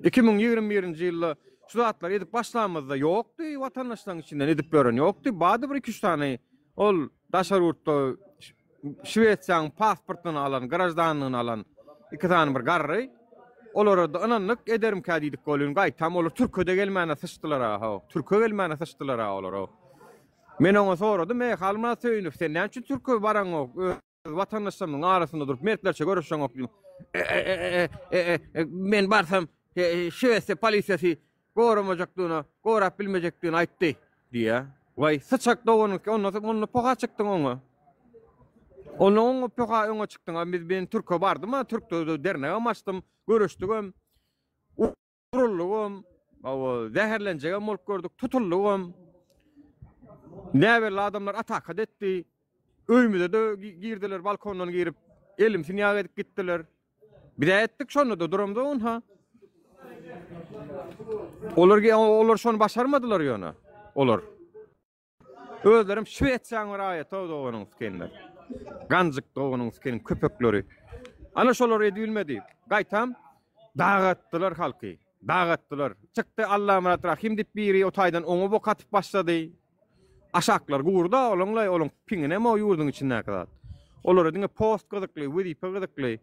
2021-nji ýylda şu zatlary edip başlamyzda ýokdy, watandaşlaryň içinden edip ýören ýokdy. Bardy bir iki-üç sany ol daşary ýurtda Şwesiýanyň pasportyny alan, graždanlygyny alan iki sany bir garry. Olara-da ynandyk, ederimkä diýdik welin, gaýtam olar türke-de gelmäne syçdylar-a, how. Türke gelmäne syçdylar-a olar-ow. Men oňa soradym, Eý, Halmyrat Söýünow, sen näme üçin türke baraňok, öz watandaşlarymyzyň arasynda durup mertlerçe göreşeňok diýdim. E-e-e-e-e-e, men barsam, Şwesiýa polisiýasy goramajakdygyny, gorap bilmejekdigini aýtdy, diýýär. Waý, syçak doganyňky, ondan soň onda poha çykdyň oňa. Onda oňa poha öňe çykdyň. A biz men türke bardym-a, türkde dernegem açdym, göreşdigem, uruldygam, hawa, zäherlenjegem bolup gördük, tutuldygam. Näbelli adamlar ataka etdi. Öýümize-de girdiler, balkondan girip, elim sinýak edip gitdiler. Biz-ä etdik şonda-da duramda onha. Olar olar şony başarmadylar ýöne. Olar. Özlerem Şwesiýanyň raýaty o doganyň sikenler. Ganjyk doganyň sikeniň köpekleri. Ana şolar edibilmedi. Gaýtam dagatdylar halky. Dagatdylar. Çykdy Allamyrat Rahim diýip biri o taýdan oňa bok atyp başlady. Aşaklar gurda olaňlaý olaň piňinem o ýurduň içindäki zat. Olara diňe post gyzykly, wezipe gyzykly.